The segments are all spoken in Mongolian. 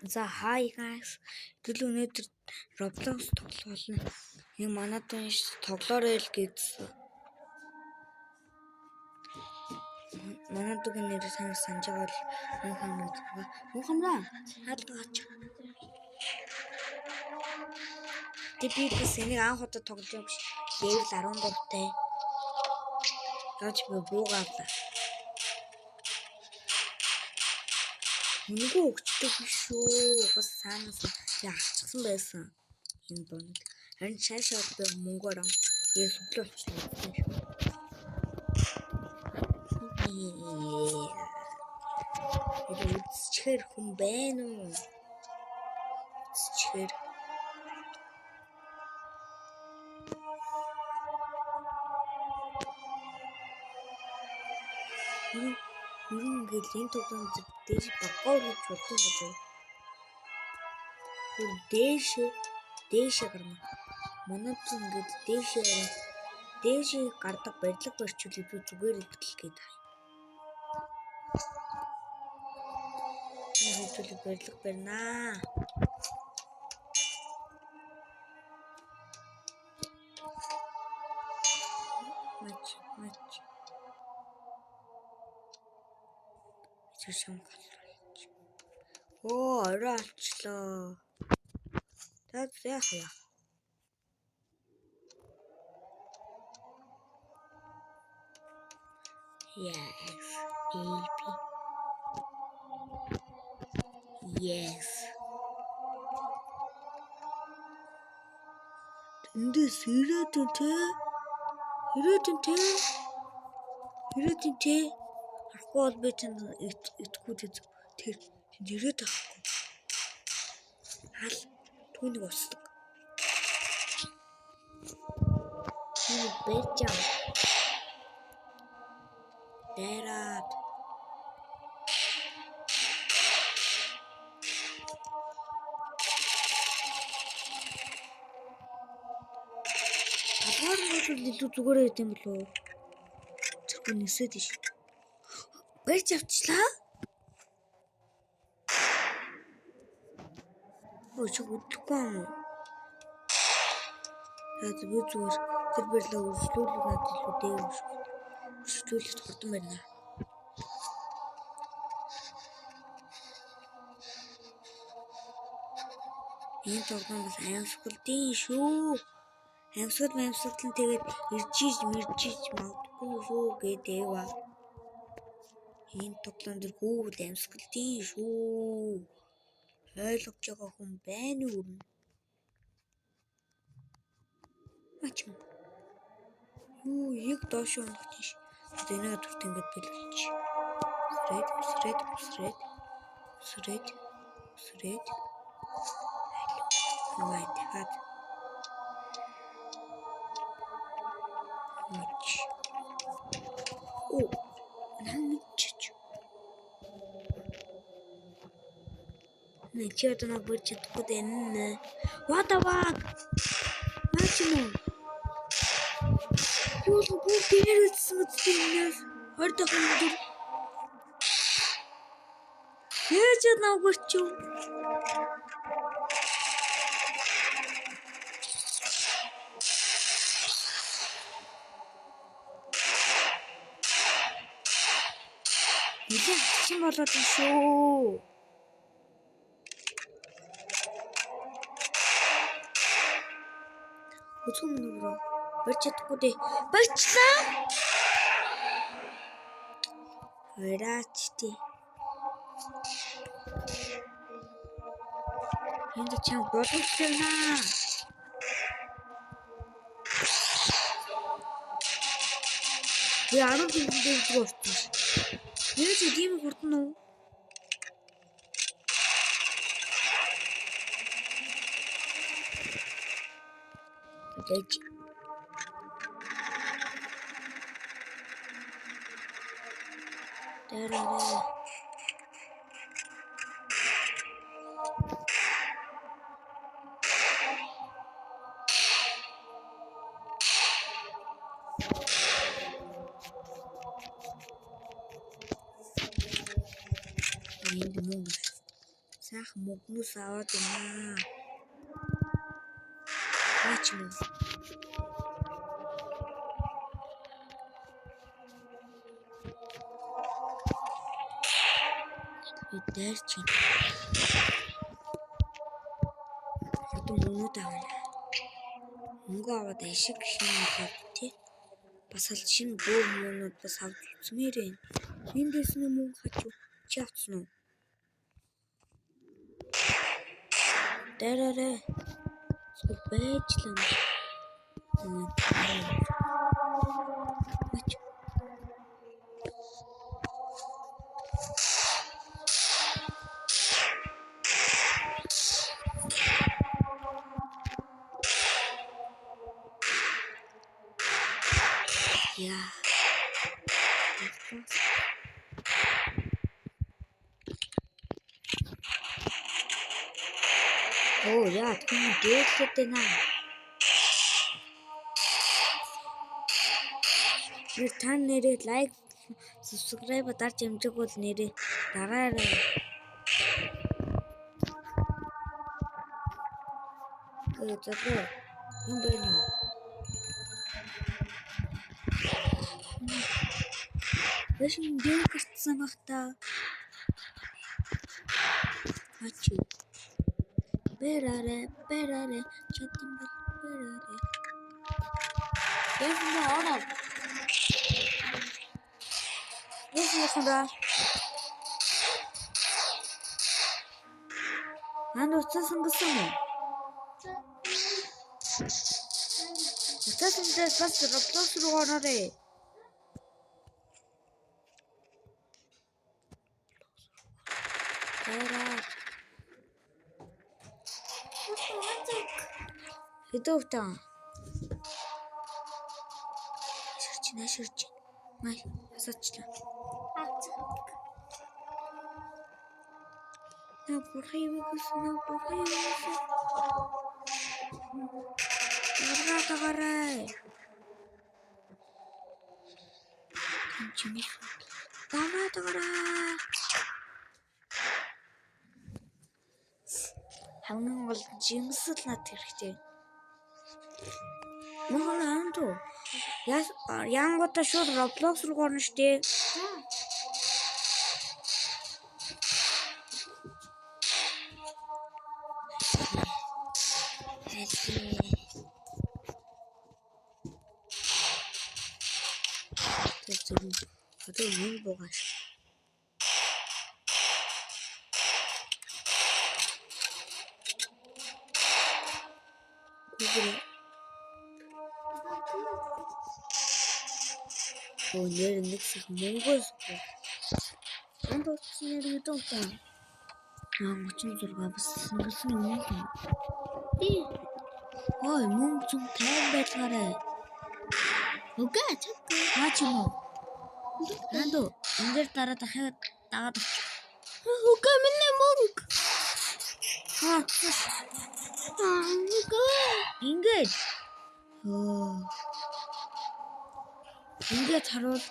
За hi guys. Тэгэл өнөөдөр Roblox тоглох болно. Нэг манад тоглоорой л гэсэн. Манай дүүгийн нэр сайн санаж байгаа бол мөнх хам гэж байгаа. Мөнх хамраа. Хаалгаач. Тэг би бас энийг анх удаа тоглож байгаа биш. Level 13 тай. Яаж би буугаа авлаа. Үнэгүй өгчдөг биш шүү. Угаас цаанаас би авчихсан байсан. Энэ боног. Харин цаашаа би мөнгөөр ав. Тэгээ сүглээ болчихлоо гэсэн шүү. Тэр үзчихээр хүн байна уу? Үзчихээр Ер нь ингээл энэ тоглоом дээш баггаар гэж бодсон болов. Бүр дээшээ гарна. Манай ч ингээд дээшээ гардаг барилга барьчвал илүү зүгээр л бэтэл гээд байна. Энэ хэдүүлэг барилга барьнаа. Мач. Шам голруулж. Оо, орой олчлоо. За яах вэ? Yes, baby. Yes. Эндээс ирээд тэ? Ирээд тэ? Ирээд тэ? Харахгүй бол би чанд итгэхгүй тэр тэнд ирээд байхгүй. Аль түүнийг услаг. Түүнийг барьж ав. Дайраад. Талгаар нь бол илүү зүгээр байт юм болов уу? Тэрхүү нисээд иш. Барьж авчлаа. Өө чи хөдлөхгүй юм уу? За би зүгээр тэр барилга өргөжлүүлэх надад илүү дээр юм шиг байна. Өргөжлүүлэхэд хурдан барина. Энэ тоглоом бас аимшигтай шүү. Аимшигт нь тэгээд ирж мэржиж магадгүй шүү гэдэг ба. Энэ тоглоом дээр гүүл аимшигтай шүү. Ойлгож байгаа хүн байна уу? Мач юм. Юу яг доош унах тийш. Одоо энийг төрт ингэж бэлгэлж. Үсрээд үсрээд үсрээд үсрээд үсрээд. Май дахиад. Мач. Оо. Наа мэдчих. Нэ чи одоо нэг барьж чадахгүй дээ. What the fuck? Наач юм уу? Юу л бүгд дээр үзсэн үстэй юмнаас 20 дахь өндөр. Яаж намайг барьчих вэ? Нилээ хачин болоод байна шүү. Үзгэн мөн рүү барьж чадахгүй дээ. Барьчлаа. Бараач тий. Энд чам боломжтой байна. Би 10 дээр рүү орсон. Яаж ийм хурдан уу? Дэж. Дээрээ. Энд мөнгө. Сайхан мөнгнөөс аваад байна. Наач юм. Би дайрч байна. Одоо мөнгнүүд авна. Мөнгө аваад ашиг хийнэ тий. Бас л шинэ бөөр мөнгнүүд бас авч үзмээр байна. Энд дэсэн мөнгө хач чи авцсан уу? Дайраарай. Эсвэл байж л юм. Ач. Яа. Оо яа, тийм дээдлээд байна. Нэр та нэрээ лайк, subscribe дарж амжиг бол нэрээ дараарай. Гэ залуу юм байна уу? Бэш дээр гарцсан бах та. Ачи. Бэрарэ, бэрарэ, чатим бол бэрарэ. Яасан бэ ороо? Яасан бэ? Нанд уцаа сонгосон уу? Уцаа сонгосоос бас Roblox руу ороорой. Бэраа. Хэдэн өвтөн? Ширч наширч. Май асаачлаа. На бурхан юу гэсэн на бурхан юу гэсэн. Даргаа тагарай. Чимээ. Даргаа тагарай. Хамгийн гол жимсэл над хэрэгтэй. Мохон андуу. Янгуудаа шууд Roblox руу орно штэ. Тэр зөв одоо мөнгө буугааш. Google. Оо нэр нэг сайхан мөнгөөс. Энд утсан нэр хэдэн утаа? Аа 36 бас сэнгэлсэн юм уу? Би. Ой мөнгө зүг 50 байлгаарай. Үгүй чадгүй. Наа ч юм уу? Нандуу энэ дээр дараа дахиад дагаад авчих. Үгүй миний мөнгө. Аа Үгүй. ингээд. Оо. Ингээд харуул.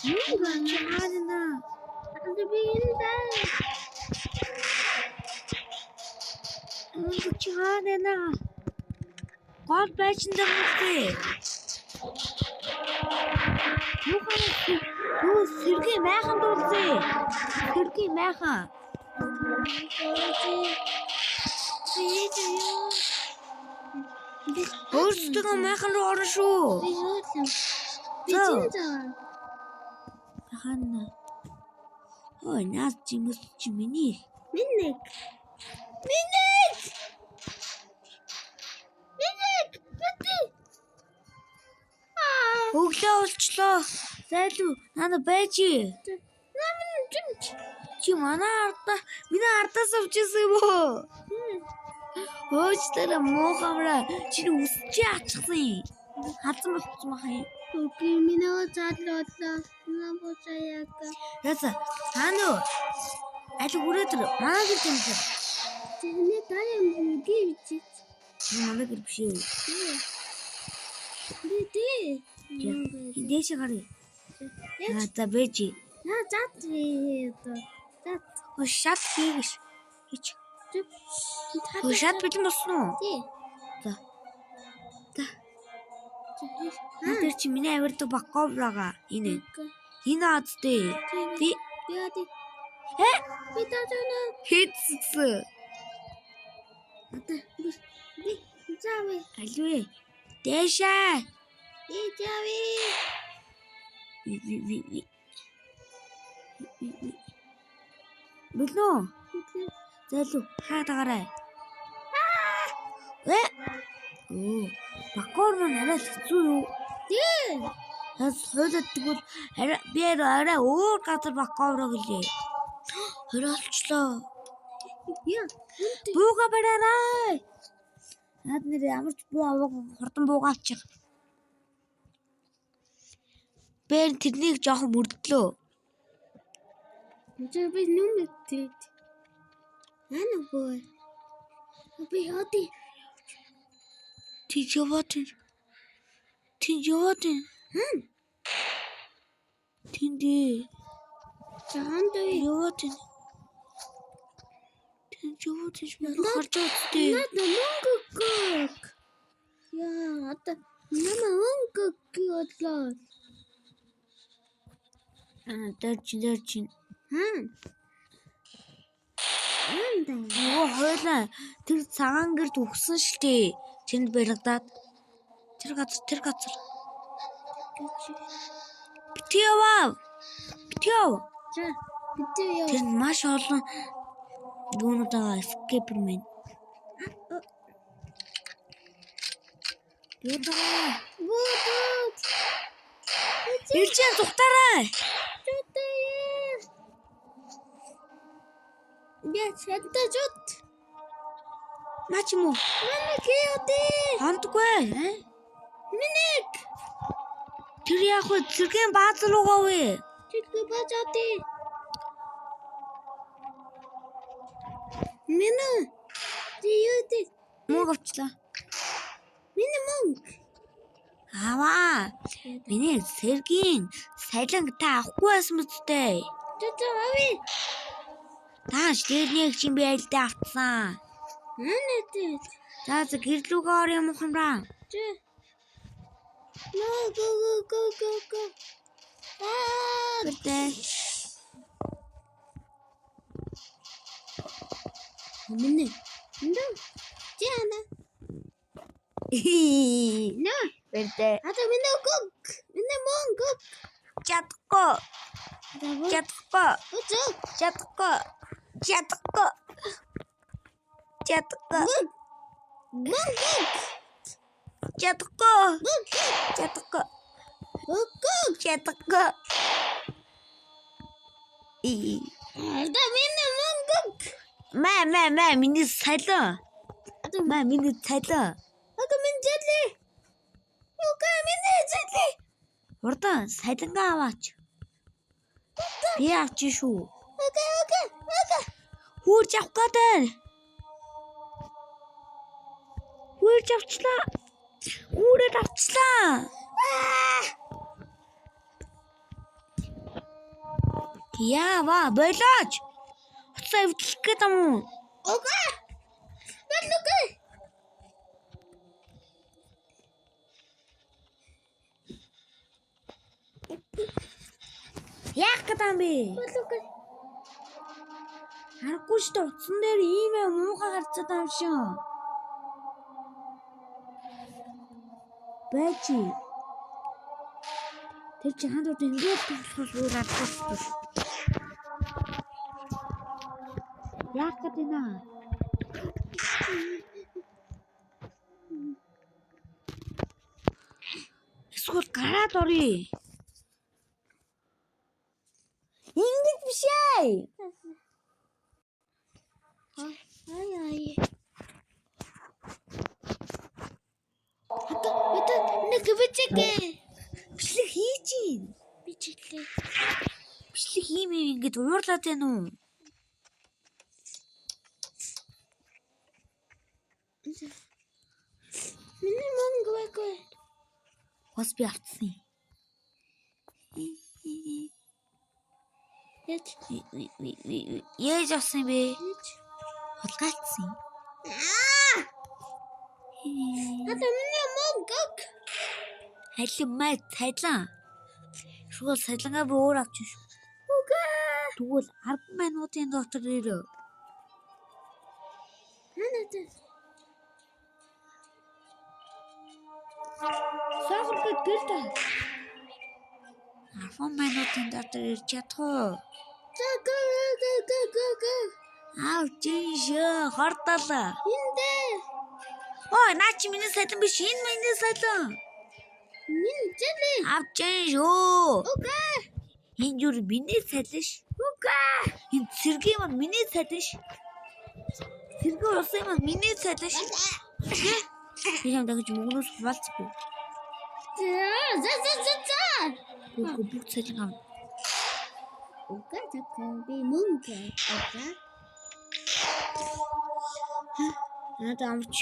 Мөнгө байна. Чаана. Би энэ даа. Мөнгө чаана. Гол байчсан даа. Юу хаа юу сэргийн майхан дуулзээ. Сэргийн майхан. Өөрсдөө майхан руу орно шүү. Би юу юм? Би чинь заа. Хаана. Ой, наас жимс чи миний. Минэг. Минэг. Минэг. Бити. Аа. Өглөө болчлоо. Зайлуу, нана байж. Намын жимч. Чи манай ардаа, миний ардаас авчихсан юм уу? Өөчлөрөө муу хамраа. Чи үсч аачихсан юм. Халзан болчихсон байх юм. Үгүй миний заалрууллаа. Наа босаяага. Яса, хаана уу? Аль хүрээ тэр манай гэр тэмцэн. Тэний даа юм үгүй бичиж. Манай гэр биш ээ. Дээш гаръя. Аа за бэж. Наа зат одоо. Зат. Хөө шат хийгээш. Хич. Хөө шат бэлэн болсон уу? Тий. За. За. Наа тэр чи миний авирдаг баков рага. Энэ. Энэ азтэй. Би Би ади. Э? Би таажна. Хэцсэн. Одоо би заавэ. Аль вэ? Дээшээ. Би заавэ. Би би би би. Би би. Бэлэн үү? Зайлуу хаа дагаарай. Э? Оо, бакор маань арай л хэцүү юу? Тий. Бас хойлоод тэгвэл арай би арай өөр газар бакороо гэлээ. Хориолчлоо. Яа. Бууга бараарай. Наад нэр ямар ч буу аваагүй хурдан бууга авчих. Бэр тэрнийг жоохон мөрдлөө. Чи би нүм мэд. Ана боо. Би ади. Тийж яваад байна. Тийж яваад байна. Хм. Тэнд ээ. Жахан дөө. Яваад байна. Тэнд яваад байна. Би харж байгаа зү. Наад мөнгө гök. Яа, одоо намаа мөнгө гэвлээ. Аа, дээр чинь дээр чинь. Хм. Анда. Нөгөө хойлоо тэр цагаан гэрт үхсэн шүү дээ. Тэнд баригдаад тэр газар тэр газар. Бити яваа. Бити яв. За, бид яа. Тэр нь маш олон юунууд байгаа escape man. Юу даа? Буу. Ирж яа зүхтаарай. Чутаа. Би чадда чут. Наа ч юм уу? Манай киоти. Хондгүй. э? Миник. Тэр яг хөө зэргийн бааз руугаа вэ? Читгүй бажати. Минэ. Диюти. Мөнгө авчлаа. Миний мөнгө. Аваа. Миний сэргийн салинг та авахгүй байсан мэт дээ. Чутаа ави. Тааш дэрнийг чинь би айлдаа авцсан. Манай тий. За за гэрлүүгээ ор юм ухамраа. Чи. No go go go go go. Аа. Гэрдээ. Минэ. Эндэ. Жана. Нэ. Гэрдээ. Одоо миний гүг. Миний мөнгө. Чадахгүй. Одоо Чадахгүй. Үзэг. Чадахгүй. Чадахгүй. Чадахгүй. Мөнгө. Чадахгүй. Мөнгө. Чадахгүй. Мөнгө. Чадахгүй. И Одоо миний мөнгө. Мэ мэ мэ миний салин. Одоо Мэ миний салин. Одоо миний зэдли. Үгүй миний зэдли. Хурдан салингаа аваач. Би авчих шүү. Окей, окей, окей. Хүүрж авах гээд байна. Хүүрж авчлаа. Хүүрээд авчлаа. Яава болооч. Уцаа эвдлэх гээд юм уу? Окей. Бологүй. Яах гээд юм бэ? Бологүй. Харахгүй шүү дээ. Утсан дээр ийм юм муухай гарцаад юм шиг. Байж. Тэр чи ханд урд ингээд тоглохоор өөр аргагүй шүү дээ. Яах гээд байна? Эсвэл гараад оръё. Ингэж биш ээ. Ай ай. Одоо бид нэг бичгээ. Бичлэг хийж гин. Бичлээ. Бичлэг ийм юм ингэж уурлаад байна уу? Миний мөнгө байхгүй. Бас би авцсан юм. Яаж? Яаж авсан бэ? Яаж? Хулгайлцсан юм. Аа! Надад миний мөнгө өг. Халин май цайлан. Шүгэл цайлангаа би өөр авчих шүү. Үгүй. Тэгвэл 10 минутын дотор ирээ. Надад. Сахар гэд гэртэ. 10 минутын дотор ирж чадах уу? За го го го го го. Авч шүү, хордол. Эндэ. Ой, наа чи миний цайлан биш, энэ миний цайлан. Миний зэлээ. Авч шүү. Үгүй. Энэ юу миний цайлан ш. Үгүй. Энэ цэргийн маань миний цайлан ш. Цэргийн улсын маань миний цайлан ш. Би юм дахиж мөнгнөөс хуваалцахгүй. За за за за за. Үгүй бүх цайлан авна. Үгүй за би мөнгө авлаа. Надад амарч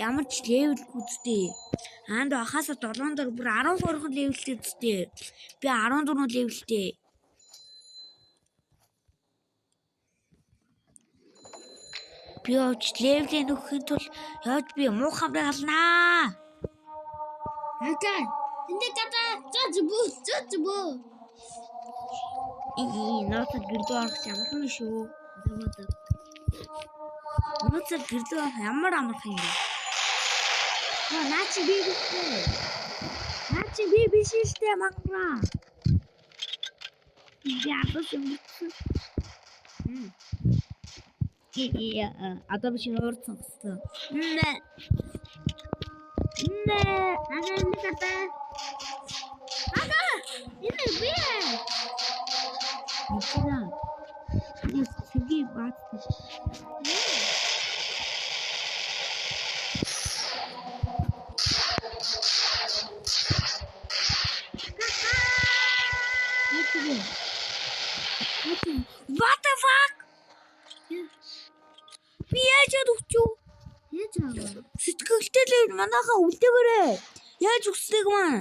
ямар ч level гүзтэй. Аанд хасаа 7 дор бүр 13 level тэй зүтэй. Би 14 level тэй. Би явж level ийг нөхөхийн тулд явж би муу хамрыг алнаа. Ага. Энд гата за зүбүү за зүбүү. Ии нууцад гэрдүү орох амархан биш үү? Нууцад гэрдүү орох ямар амархан юм бэ? Аа наа чи би биш үү? Наа чи би биш штэ мангара. Яасан юм бэ? Ии одоо би шинэ урд сонгосон. Нэ. Нэ. Ага энд гата. Ага. Энэ би. Мэднэ. Энэ сэргийг баацсан. What the fuck? Би яаж өгчүү? Яаж аа? Сэтгэлтэй л манайхаа үлдээгээрэй. Яаж өгсдөг маа?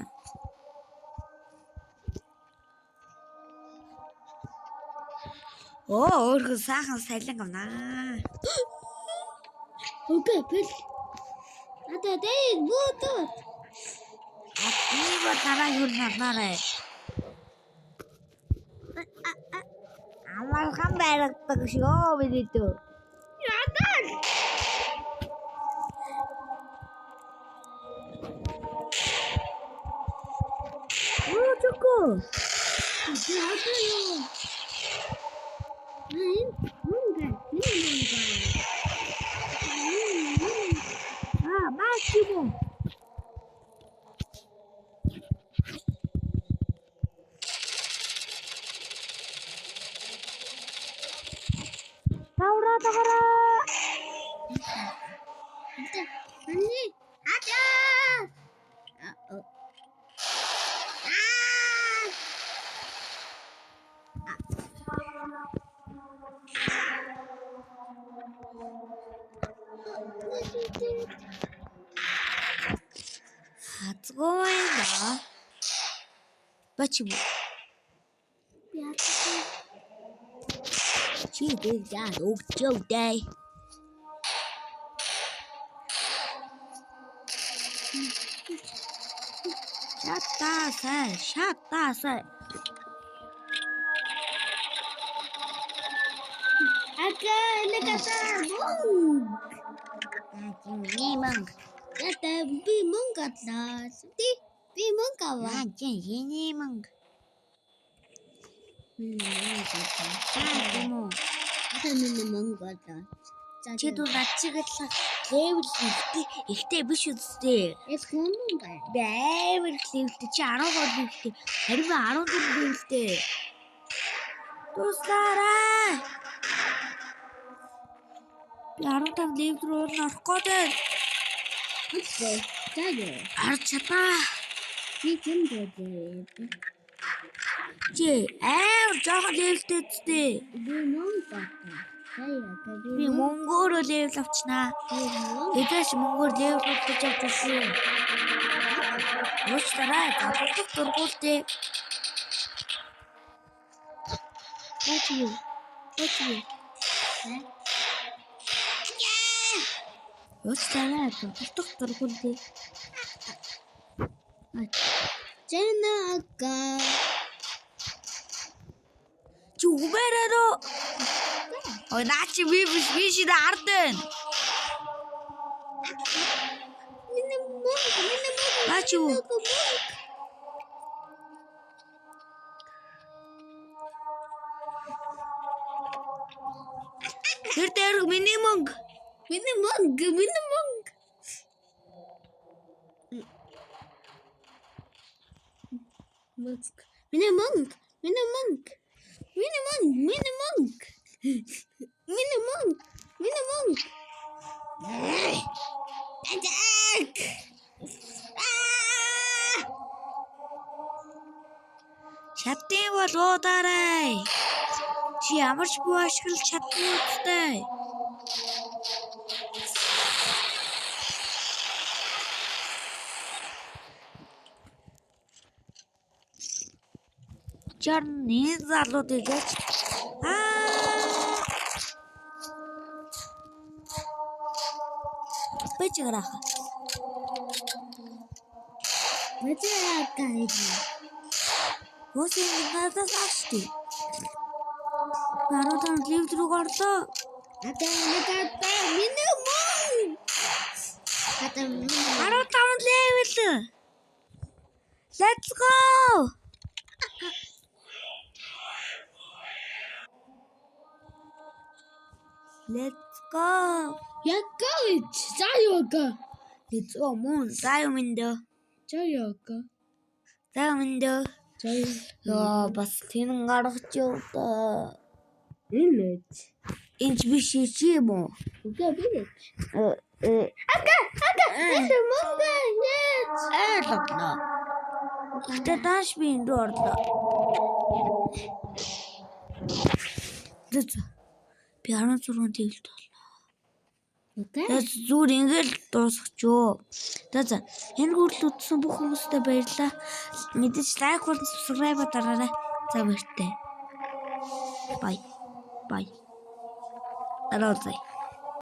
Оо, өөрхөн сайхан салин авнаа. Үгүй бэл. Ата дээ бүүтэ. Би бол дараа юу нарнарэ. Амархан баригдаг шүү бидний дөө. Ядал. Оо, чөкөө. Одоо юу? Энэ мөнгө. Энэ мөнгө. Аа, маш юм уу? Тавра тавра. Ани. Ата. Аа. Хазгүй байна. Бач юм уу? Чи дэг яа өгчөө дээ. Шатаасай, шатаасай. Ага, нэгата мөнгө. Миний мөнгө. Ята би мөнгө авлаа. Би би мөнгө аваа. Наа чи миний мөнгө. Миний мөнгө авлаа. За юм уу? Ата миний мөнгө авлаа. За Чи дүү над чиг л level ихтэй ихтэй биш үсттэй. Эс хүмүүн бай. Би амар их level тэй. Чи 13 level тэй. Харин би 14 level тэй. Туслаарай. Би 15 level рүү уурн орох гээд байна. За юу? Арч чадаа. Би зэн дөө. Чи амар жоохон level тэй үсттэй. Би мөнгө авлаа. За яа, Би мөнгөөрөө level авчнаа. Би мөнгө Хэдээс мөнгөөр level авч авч юм. Уучлаарай. Залгах дургуул дээ. Яаж юу? Яаж юу? Уучлаарай. Залгах дургуул дээ. Жана ага. Чи үгээрээ рүү. Ой наа чи би биш би шид ард байна. Миний мөнгө, миний мөнгө. Наа чи юу? Мөнгө. Тэр дээр миний мөнгө. Миний мөнгө, миний мөнгө. Мөнгө. Миний мөнгө, миний мөнгө. Миний мөнгө, миний мөнгө. Миний мөнгө, миний мөнгө. Attack! Аа! Чаддсан бол уудаарай. Чи ямар ч бүү ашиглаж чадна үстэй. Чарн энэ залуудыг яаж аа Бэж гарах. Бажаа. Хөөсөн надаас авчти. Баруун лифт рүү орлоо. Ата ата миний мөнгө. Ата миний 15 level. Let's go. Let's go. Ягач заяага. Let's go мөн. За юм энд. Заяага. За юм энд. Заяа. Йоо бас тэнэн гаргаж явдаа. Энэ. Энд биш чи юм уу? Үгүй би. Э Ага ага энэ мөнгө яач. Ойлголоо. Гэтэ дааш би энд рүү орлоо. Зү. Би 16 тэгэлт боллоо. Окей. За зүгээр ингээл дуусгач юу. За за. Энэ хүртэл үзсэн бүх хүмүүстээ баярлалаа. Мэдээж like болон subscribe дараарай. За баяртай. Bye. Bye. Дараа уулзъя.